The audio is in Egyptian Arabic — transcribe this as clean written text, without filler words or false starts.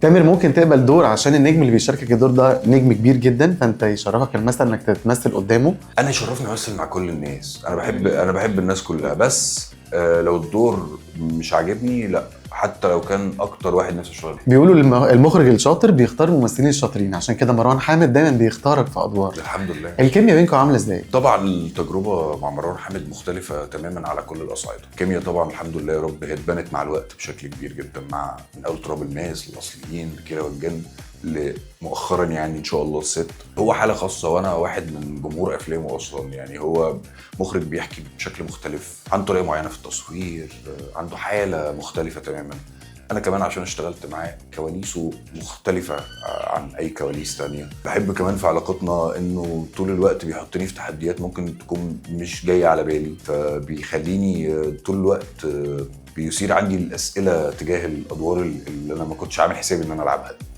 تامر، ممكن تقبل دور عشان النجم اللي بيشاركك الدور ده نجم كبير جدا، فانت يشرفك المثل انك تتمثل قدامه؟ انا يشرفني امثل مع كل الناس، انا بحب الناس كلها، بس لو الدور مش عاجبني لا، حتى لو كان اكتر واحد نفسي اشتغل. بيقولوا المخرج الشاطر بيختار الممثلين الشاطرين، عشان كده مروان حامد دايما بيختارك في ادوار. الحمد لله. الكيمياء بينكم عامله ازاي؟ طبعا التجربة مع مروان حامد مختلفة تماما على كل الاصعده. الكيمياء طبعا الحمد لله يا رب هي اتبنت مع الوقت بشكل كبير جدا، مع من اول تراب الماس، الاصليين، كيرة والجن، مؤخرا يعني ان شاء الله الست. هو حاله خاصة وانا واحد من جمهور افلامه اصلا. يعني هو مخرج بيحكي بشكل مختلف، عنده طريقه معينة في التصوير، عنده حاله مختلفة تماما. انا كمان عشان اشتغلت معاه كواليسه مختلفة عن اي كواليس تانية. بحب كمان في علاقتنا انه طول الوقت بيحطني في تحديات ممكن تكون مش جاية على بالي، فبيخليني طول الوقت بيثير عندي الاسئلة تجاه الادوار اللي انا ما كنتش عامل حسابي ان انا العبها.